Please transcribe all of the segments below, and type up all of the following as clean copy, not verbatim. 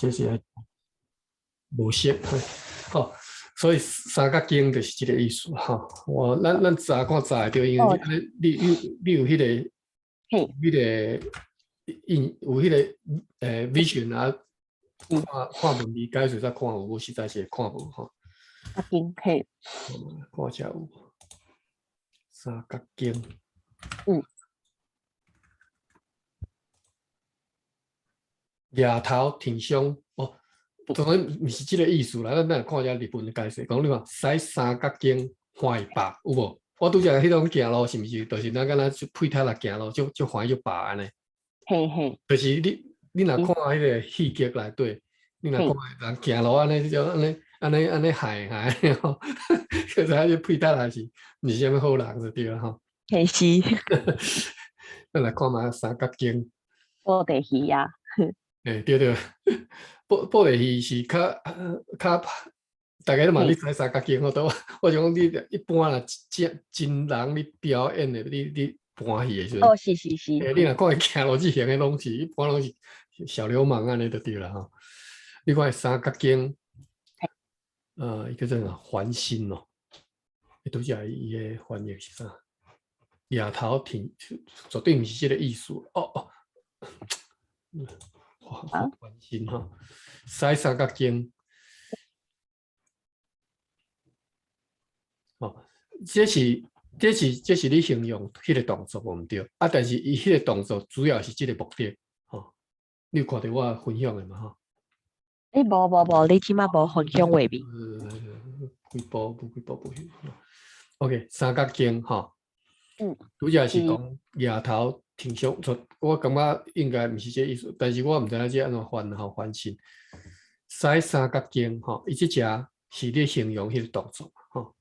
這是無色，吼，所以三角經就是這個意思吼。我咱查看查會著，因為你有彼個彼個印有彼個vision 啊，看看文字解說才看有，我實在是看無吼。角經，嘿。看遮有三角經。額頭挺胸哦，當然毋是這個意思啦。咱來看下日本的解釋，講你看使三角經歡霸有無？我拄才彼種行路是毋是？就是咱敢若配塔來行路，就就歡喜就霸按呢。嘿嘿。就是你若看彼個戲劇內底，你若看人行路按呢，就按呢按呢按呢害害吼，就知影這配塔來是毋是啥物好人就對了吼。嘿是。咱來看覓三角經。布袋戲啊。欸對對，布袋戲是較較，大家都嘛咧知三角經吼，都我想講你一般啦，真真人咧表演的，你搬戲的時陣，哦，是是是。欸，你若看伊行路這型的攏是一般攏是小流氓按呢就對啦吼。你看三角經，伊叫做啥？環心哦，伊拄才伊的翻譯是啥？額頭挺，絕對毋是這個意思。哦哦。環心吼，使三角經，哦，這是你形容彼個動作無毋對，啊，但是伊彼個動作主要是這個目的，吼，你有看著我分享的嘛？吼？欸，無無無，你這擺無分享畫面。幾步無幾步無去。OK，三角經吼，拄才是講額頭挺胸，我感覺應該毋是這個意思，但是我毋知影這按怎翻吼翻身。使三角經吼，伊這只是咧形容彼個動作吼，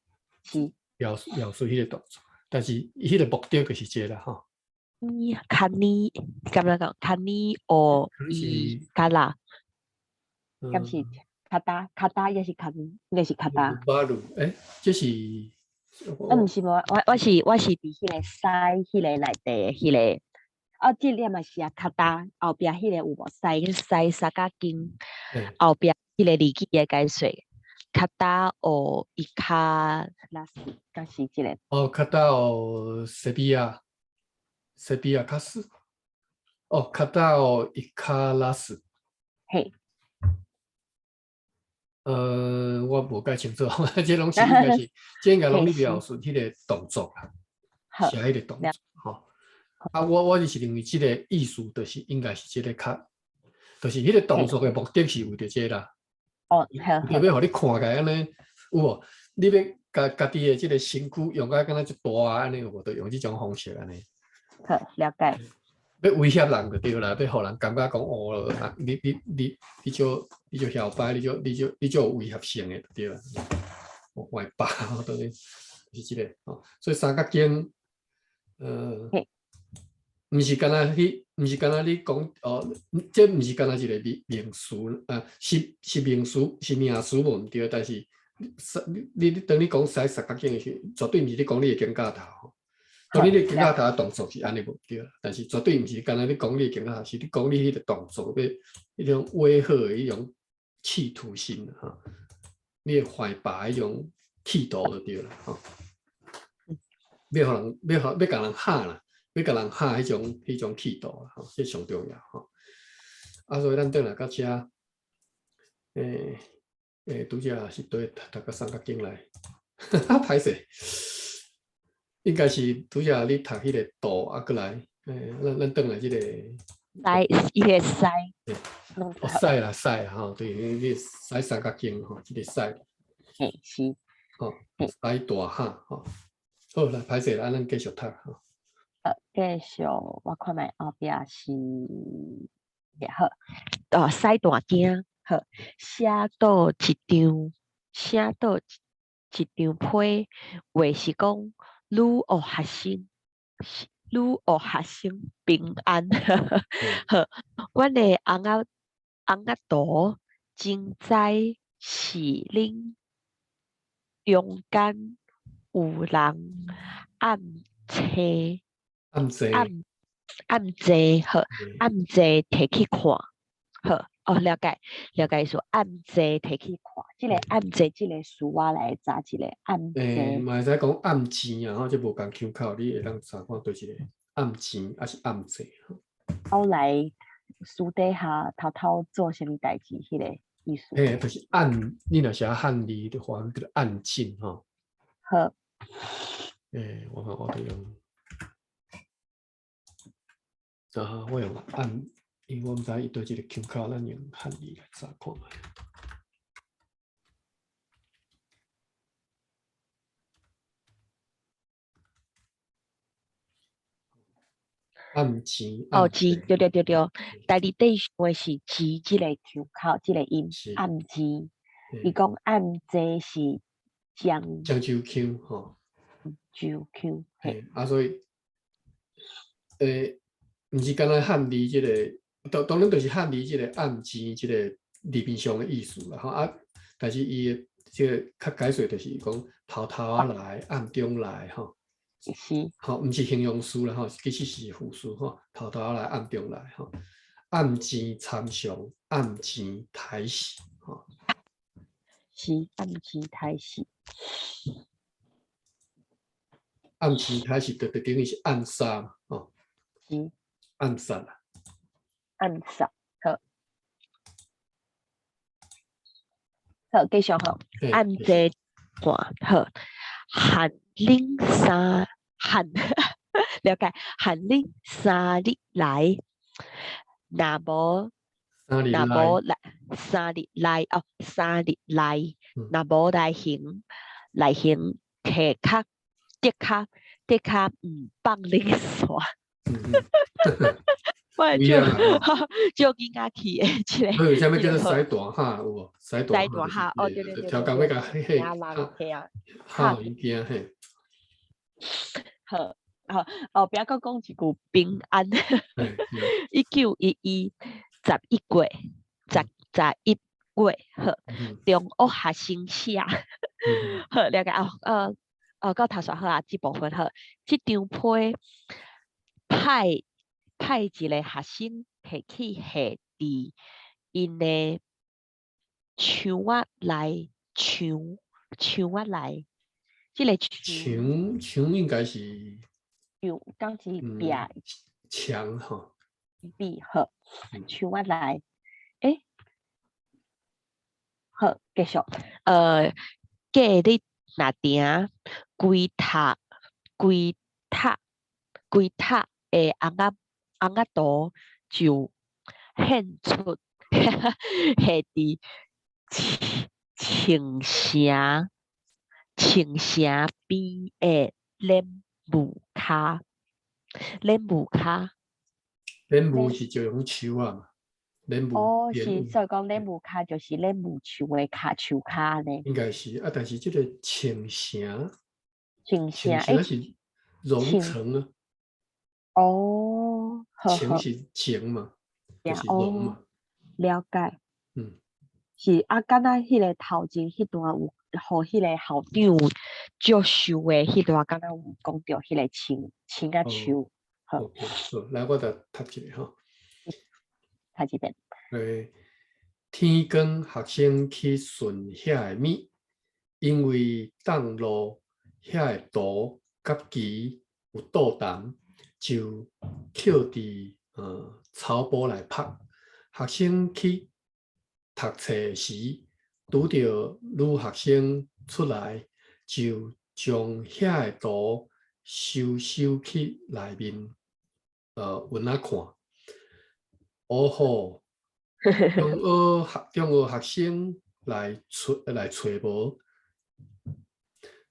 描述彼個動作，但是伊彼個目的就是這個啦吼。你看你敢若講，看你哦，伊卡啦，敢是卡達卡達，也是卡，應該是卡達。巴魯，欸，這是。啊，毋是無，我是佇彼個使彼個內底彼個。哦，這粒嘛是啊，卡達後壁彼個有無？使使三角經後壁彼個字句的解說，卡達哦伊卡拉斯，敢是這個？哦，卡達哦，西比亞，西比亞卡斯。哦，卡達哦伊卡拉斯。嘿。我無介清楚，這攏是應該是，這應該攏咧描述彼個動作啦，寫彼個動作，吼。啊，我就是認為這個意思，就是應該是這個較，就是彼個動作的目的是為著這個啦。哦，好。欲予你看起來按呢，有無？你欲共家己的這個身軀用甲敢若足大按呢有無？就用這種方式按呢。好，了解。欲威脅人就對啦，欲予人感覺講哦，你足囂擺，你足有威脅性的就對啦。我霸，當然是這個吼，所以三角經，毋是干焦去，毋是干焦你講哦，這毋是干焦一個名詞啊，是名詞，是名詞無毋對，但是你當你講使三角經的時，絕對毋是你講你的肩胛頭。當你的肩胛頭的動作是按呢無對，但是絕對毋是干焦你講你的肩胛頭，是你講你彼個動作欲彼種威嚇的彼種企圖心吼，你的懷霸彼種企圖就對啦吼。欲予人欲予欲共人嚇啦，欲共人嚇彼種企圖啦吼，這上重要吼。啊，所以咱轉來到遮，拄才是對讀到三角經來，歹勢。應該是拄才你讀彼個圖啊，閣來，咱轉來這個。使，伊個使。哦，使啦使啦吼，對，你使三角經吼，這個使。嘿，是。吼，使大喊吼，好來歹勢啦，咱繼續讀吼。繼續，我看覓後壁是，也好，哦，使大驚，好，寫倒一張，寫倒一張批，話是講女學學生，女學學生平安。好，阮的尪仔尪仔圖真知是恁中間有人暗揣暗坐暗暗坐好，暗坐提去看，好，哦，了解，了解意思。暗坐提去看，這个暗坐這个詞我來查一下暗欸，坐。嘛會使講暗錢啊，吼，這無仝腔口，你會當查看佗一个暗錢，抑是暗坐。後來私底下偷偷做啥物代誌，彼个意思。嘿，就是暗，你若寫漢字的話，叫做暗進吼。好。欸，我看我都用，啊，我用暗，因為我毋知伊佗一个腔口，咱用漢字來查看覓。暗錢。哦，錢，對對對對，第二對話是錢這个腔口，這个音暗錢。伊講暗坐是漳漳州腔吼。州腔，嘿，啊，所以，欸，毋是干焦漢字這个，當當然就是漢字這个暗錢這个字面上的意思啦，吼啊，但是伊的這个較解說就是講偷偷仔來，暗中來，吼。是。吼，毋是形容詞啦，吼，其實是副詞吼，偷偷仔來，暗中來，吼，暗錢參詳，暗錢刣死，吼。是暗錢刣死。暗錢刣死就等於是暗殺嘛，吼。是。暗殺啦。暗殺，好。好，繼續吼。暗坐看，好。限恁三限，了解。限恁三日來，若無若無來三日內哦，三日內若無來還來還，提較的確的確毋放恁煞。我就就囡仔去的這個。有啥物叫做使大哈有無？使大哈哦，對對對。超工欲共彼嚇嘿啊，嚇伊驚嘿。好，好，後壁閣講一句平安。1911 11月，十十一月，好，中學學生寫，好，了解哦，哦，到頭煞好啊，這部分好，這張批派派一个學生提去下佇𪜶的牆仔內，牆牆仔內，這个牆牆應該是牆，敢是壁牆吼，壁好，牆仔內，欸，好，繼續，隔日若定規塔規塔規塔的尪仔尪仔圖就現出下佇青城青城邊的蓮霧跤，蓮霧跤，蓮霧是石榕樹仔嘛？蓮霧哦，是，所以講蓮霧跤就是蓮霧樹的跤樹跤呢。應該是啊，但是這个青城，青城欸，是榕城啊。哦，情是情嘛，就是榕嘛。了解。是啊，敢若彼个頭前彼段有，予彼个校長接受的彼段，敢若有講著彼個青青仔樹。好，好，來我來讀一下吼。讀一遍。欸，天光學生去巡遐个物，因為凍路遐个圖佮旗有倒澹，就抾佇草埔內曝。學生去讀冊時，拄著女學生出來，就將遐个圖收收去內面，勻仔看。哦吼，中學中學學生來揣來揣無，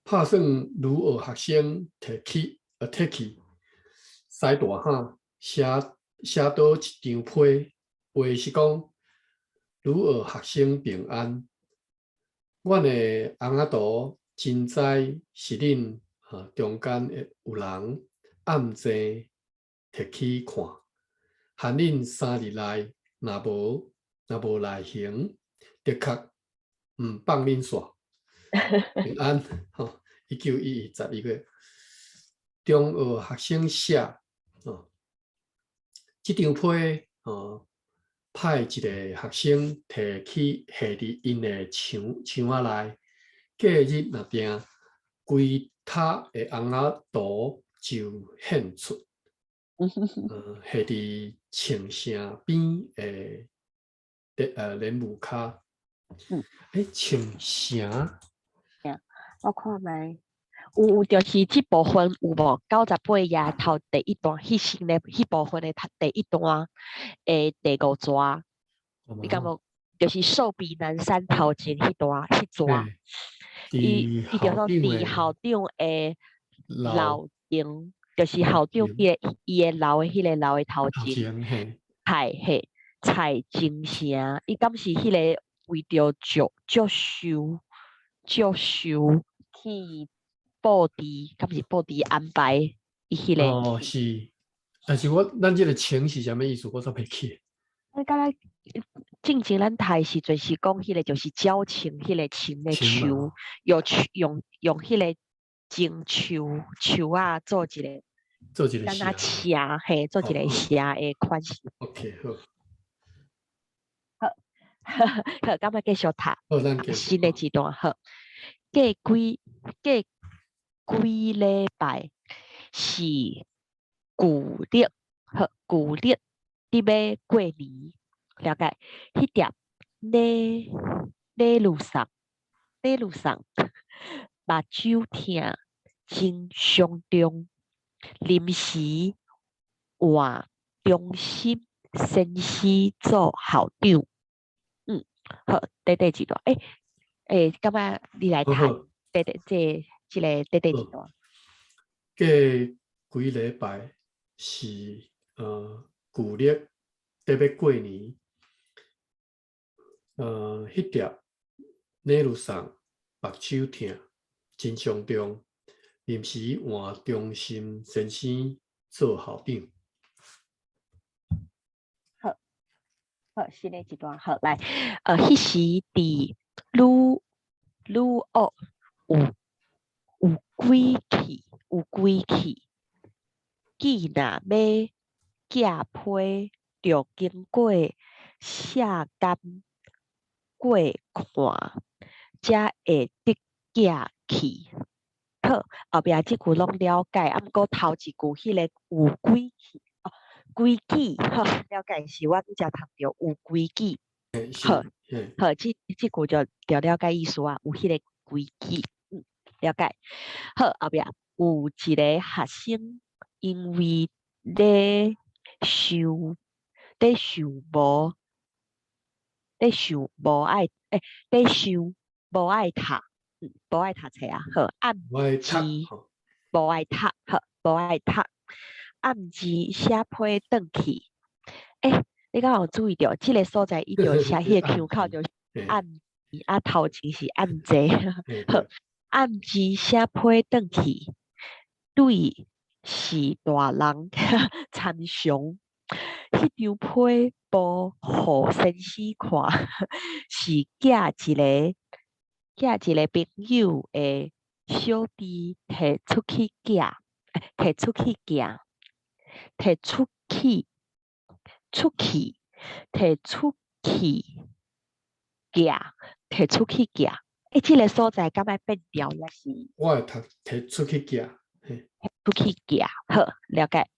拍算女學學生提去提去，使大漢寫寫倒一張批，話是講女學學生平安。阮的尪仔圖真知是恁中間有人暗坐提去看，限恁三日內若無若無來還，的確毋放恁煞。平安，吼，1911 11月，中學學生寫，吼，這張批，吼，派一个學生提去下佇𪜶的牆牆仔內，隔日若定規塔的尪仔圖就現出，下佇穿城邊的蓮霧跤。欸，穿城？我看覓，有，就是這部分有無？98頁頭第一段，彼先的彼部分的頭第一段的第五段，你敢無？就是壽比南山頭前彼段彼段，伊伊就講佇校長的樓頂，就是校長伊的樓的彼个樓的頭前，蔡嘿蔡精城，伊敢是彼个為著祝祝壽祝壽去布置，敢是布置安排伊彼个。哦，是，但是我咱這个情是啥物意思？我煞袂記。我感覺進前咱讀的時陣是講彼個就是矯情，彼個情的樹，用用用彼個情樹樹仔做一個，做一個敢若車，嘿，做一個車的款式。 OK，好。好，好，敢欲繼續讀？好，咱繼續。新的一段好。過幾禮拜是舊曆，好，舊曆佇欲過年，了解？彼疊禮禮路上，禮路上，目睭疼真傷重，臨時換中心先生做校長。好，短短一段，欸欸，感覺你來讀，短短這這个短短一段。過幾禮拜是舊曆佇欲過年，彼疊禮路上目睭疼真傷重，臨時換中心先生做校長。好，好，新的一段好來，彼時佇女女學有有幾氣，有幾氣，記若欲寄批，著經過社監過看，才會得寄去。好，後壁這句攏了解，啊，毋過頭一句彼个有幾氣，哦，規矩，好，了解是我拄才讀著有規矩。好，好，這這句就就了解意思啊，有彼个規矩，了解。好，後壁有一个學生因為咧想咧想無咧想無愛，欸，咧想無愛讀，無愛讀冊啊，好，暗時無愛讀，好，無愛讀，暗時寫批轉去，欸，你敢有注意著？這个所在伊就寫彼個腔口就是暗時，啊頭前是暗坐，好，暗時寫批轉去，對是大人參詳，彼張批無予先生看，是寄一个寄一个朋友的小弟提出去寄，提出去寄，提出去出去，提出去寄，提出去寄。欸，這个所在敢愛變調抑是？我會讀提出去寄，嘿。出去寄，好，了解。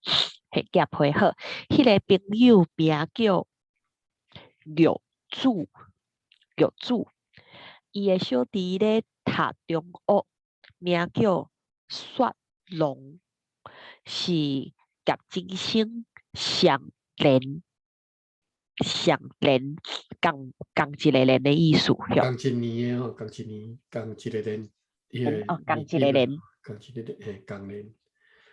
嘿，寄批好。彼个朋友名叫玉子，玉子，伊的小弟咧讀中學，名叫雪龍，是夾真生上連上連仝仝一个連的意思。仝一年的吼，仝一年，仝一个年，哦，仝一个年，仝一个年，嘿，仝年，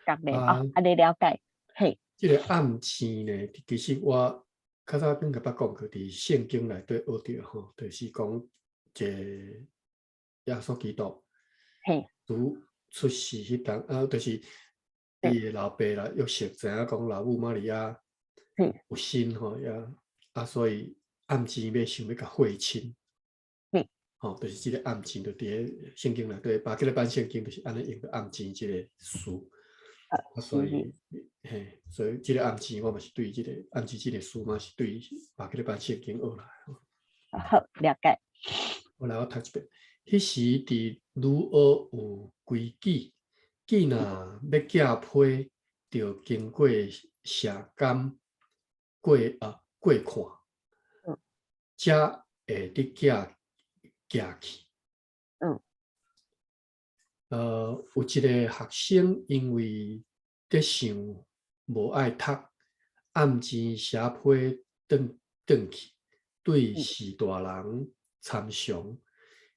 仝年哦，按呢了解，嘿。這个暗示呢，其實我較早頂個捌講過，佇聖經內底學著吼，就是講一個耶穌基督，拄出世彼當啊，就是伊的老爸啦，約瑟知影講老母瑪利亞有身吼，也啊，所以暗時欲想欲共血親，吼，就是這个暗示，就佇咧聖經內底，巴結咧版聖經就是按呢用著暗示這个詞。啊，所以嘿，所以這个暗示我嘛是對這个暗示這个詞嘛是對馬克禮班聖經學來吼。好，了解。我來我讀一遍。彼時佇女學有規矩，囝若欲寄批，著經過舍監過啊過看，才會得寄寄去。有一个學生因為咧想無愛讀，暗錢寫批轉轉去，對序大人參詳。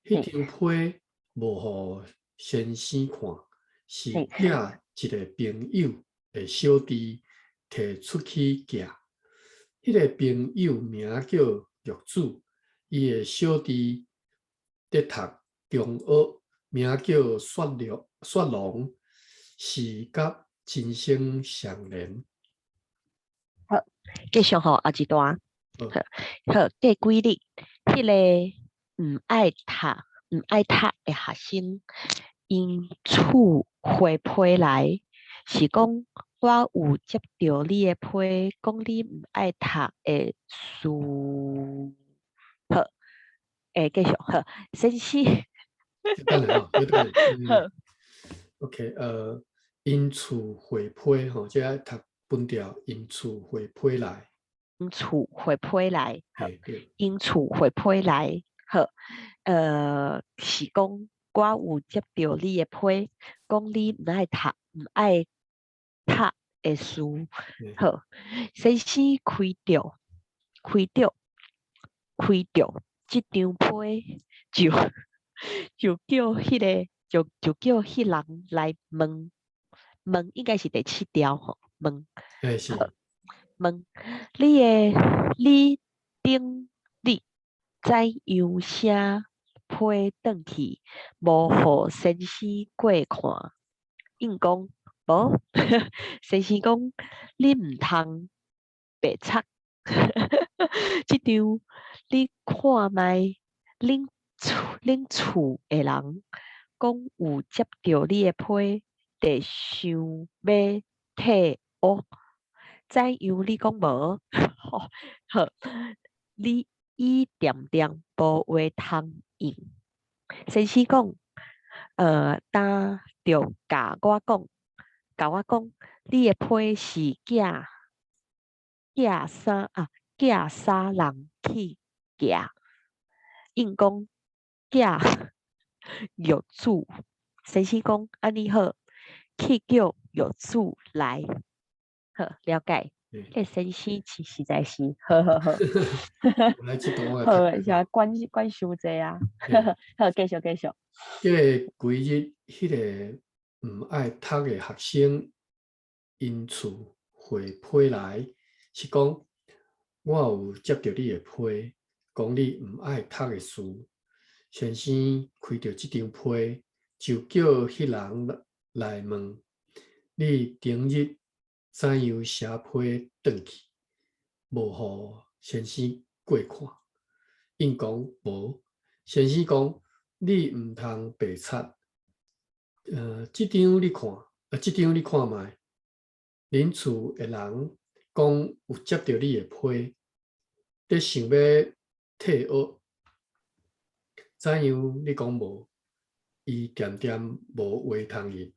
彼張批無予先生看，是寄一个朋友的小弟提出去寄。彼个朋友名叫玉子，伊的小弟佇讀中學，名叫雪龍，雪龍是佮真生相連。好，繼續吼，後一段。好，好，過幾日，彼个毋愛讀、毋愛讀的學生，𪜶厝回批來，是講我有接著你的批，講你毋愛讀的書。好，繼續好，先生。等下吼，等下。好。 OK，𪜶厝回批吼，這愛讀分調，𪜶厝回批來。𪜶厝回批來，好，𪜶厝回批來，好，是講我有接著你的批，講你毋愛讀，毋愛讀的書，好，先生開著，開著，開著這張批，就叫彼个，就叫彼人來問，問應該是第七條吼，問，是。問你的你頂日怎樣寫批轉去，無予先生過看？𪜶講無，先生講你毋通白賊。這張你看覓，恁厝的人講有接著你的批，佇想欲退學，怎樣你講無？好，你伊恬恬無話通應。先生講，今著共我講，共我講，你的批是寄寄啥啊？寄啥人去寄？𪜶講寄玉子。先生講按呢好，去叫玉子來。好，了解。這先生實實在是，好好好。來這段我好，是管管傷濟啊。好，繼續繼續。過幾日，彼个毋愛讀的學生，𪜶厝回批來，是講我有接著你的批，講你毋愛讀的書。先生開著這張批，就叫彼人來問你頂日怎樣寫批轉去，無予先生過看。𪜶講無，先生講你毋通白賊。這張你看，啊，這張你看覓，恁厝的人講有接著你的批，咧想欲退學，怎樣你講無？伊恬恬無話通應。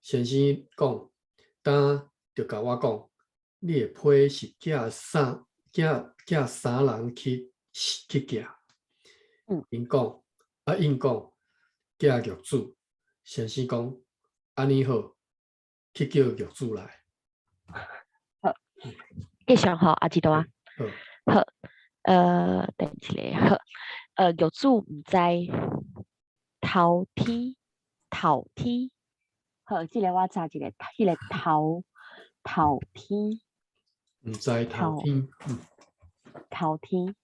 先生講，今就共我講，你的批是寄啥？寄啥人去寄？𪜶講，啊，𪜶講寄玉子。先生講，按呢好，去叫玉子來。好，繼續吼，阿一段。好，好，等一下，好，玉子毋知頭天頭天，好，這个我查一下，彼个頭頭天。毋知頭天，頭天。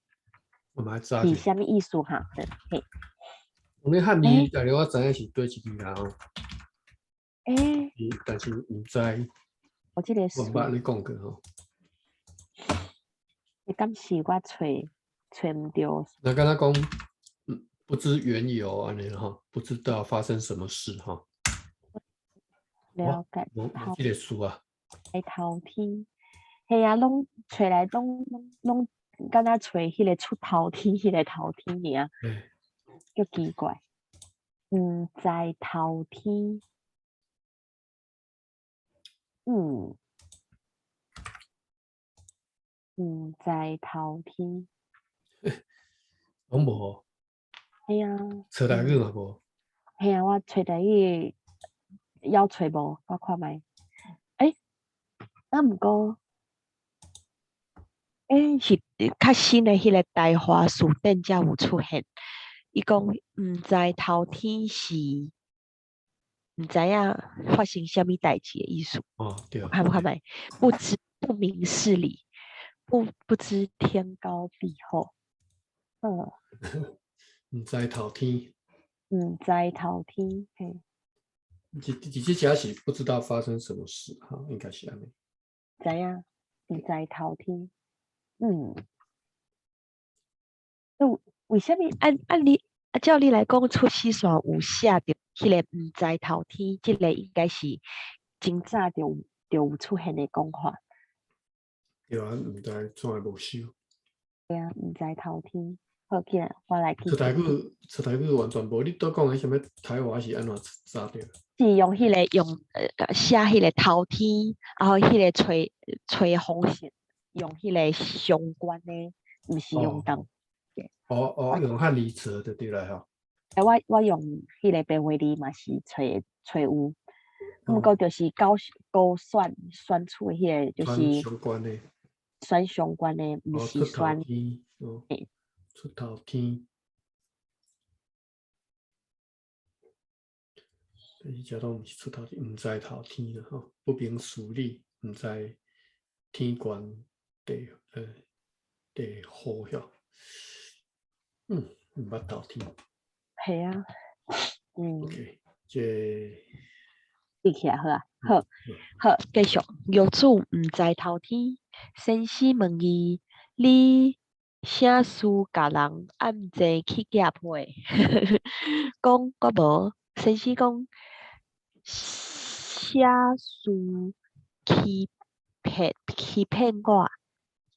我嘛查是啥物意思哈？嘿。講咧漢字，大概我知影是佗一字啦吼。但是毋知。我這个我毋捌你講過吼。你敢是我揣揣毋著？那敢若講，不知緣由按呢吼，不知道發生什麼事吼。了解。無無這个詞啊。頭天，係啊，攏揣來攏攏攏敢若揣彼个出頭天，彼个頭天爾，足奇怪。毋知頭天，毋知頭天。攏無。係啊。揣台語嘛無？係啊，我揣台語猶揣無，我看覓。欸，啊毋過，欸，是較新的彼个台華辭典才有出現。伊講毋知頭天是毋知影發生啥物代誌的意思。哦，對。看看覓，不知不明事理，不知天高地厚。毋知頭天。毋知頭天，嘿。這這這是不知道發生什麼事，哈，應該是按呢。知影，毋知頭天，為啥物按按你啊？照你來講，出師線有寫著彼个毋知頭天，這个應該是真早就有出現的講法。對啊，毋知怎會無收。對啊，毋知頭天，好，起來，我來記。出台語，出台語完全無。你拄講的啥物台話是按怎查著？是用彼个用寫彼个頭天，然後彼个吹吹風扇，用彼个相關的，毋是用當。哦哦，用漢語詞就對了吼。欸，我用彼个白話字嘛是揣揣有，毋過就是勾勾選選出的彼个就是相關的，選相關的，毋是選。出頭天。但是這攏毋是出頭天，毋知頭天啦吼，不明事理，毋知天懸地厚遐。毋捌頭天。係啊，OK，這記起來好啊，好，好，繼續。玉子毋知頭天，先生問伊：你啥事共人暗坐去寄批？講我無。先生講：啥事欺騙欺騙我？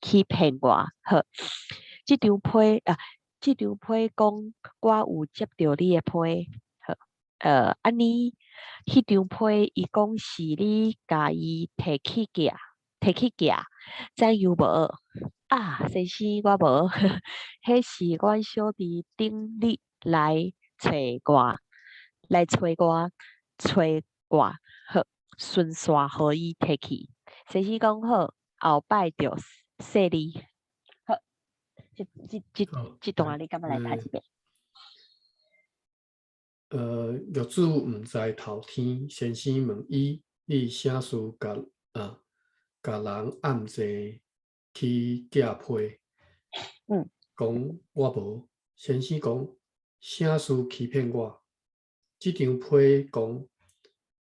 欺騙我？好，這張批啊，這張批講我有接著你的批，好，按呢，彼張批伊講是你共伊提去寄，提去寄，知影無？啊，先生我無，彼是阮小弟頂日來揣我，來揣我，揣我，好，順紲予伊提去。先生講好，後擺著細膩。好，這這這這段你敢欲來讀一遍？玉子毋知頭天，先生問伊：你啥事共啊共人暗坐去寄批？講我無。先生講：啥事欺騙我？這張批講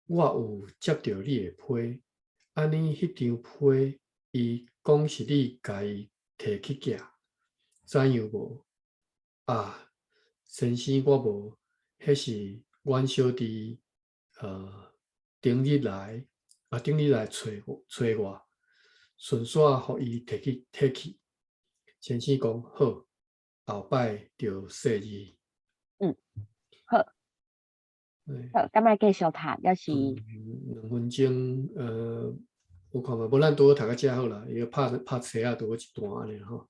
我有接著你的批，按呢彼張批伊講是你共伊提去寄，知影無？啊，先生我無，彼是阮小弟頂日來啊頂日來揣揣我，順紲予伊提去提去。先生講好，後擺著細膩。好。好，敢欲繼續讀，抑是？2分鐘，我看覓，無咱拄好讀到遮好啦，伊個拍拍冊仔拄好一段按呢吼。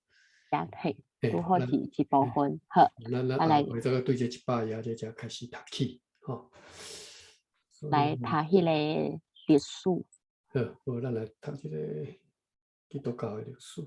也嘿，拄好是一部分，好。咱咱後尾再閣對這100頁這才開始讀起，吼。來讀彼个歷史。好，好，咱來讀這个基督教的歷史。